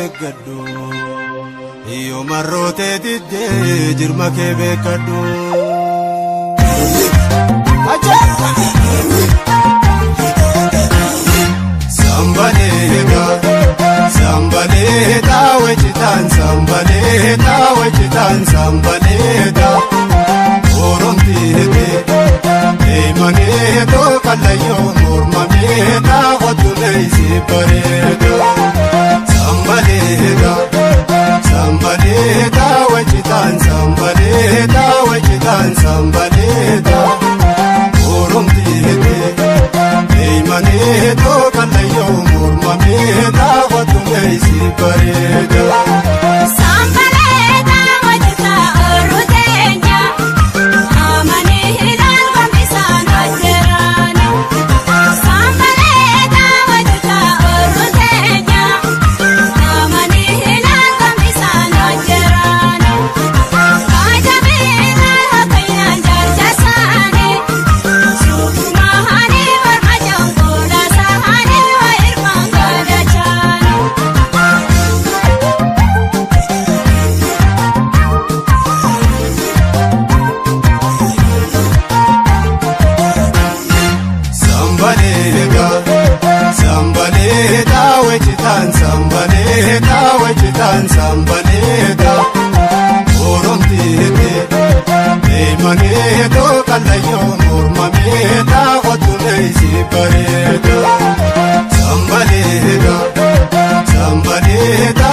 eeggadhu. Yoo marrootee diddee jirma kee beekadhu. Sambaleeta sambaleeta wechitaan sambaleeta wechitaan sambaleeta oromtiite eemaneetoo kallayyoo mormameeta qottumeessi bareeda. Sambaleeta sambaleeta wechitaan sambaleeta wechitaan sambaleeta oromtiite eemaneetoo kallayyoo mormameeta qottumeessi bareeda. Sambaleeta wajjita oruteenya amanii hidhaan gombisaan hojjeraani. Sambaleeta wajjita oruteenya amanii hidhaan gombisaan hojjeraani. Kaajameenaan hookayyaan jaarjasaani suukumahaani morma jongola sahaani waa hirmaan gaadachaani. Sambaleeta sambaleeta wechitaan sambaleeta wechitaan sambaleeta oromtiite eemaneetoo kallayyoo mormameeta qottumeessi bareeda. Sambaleeta sambaleeta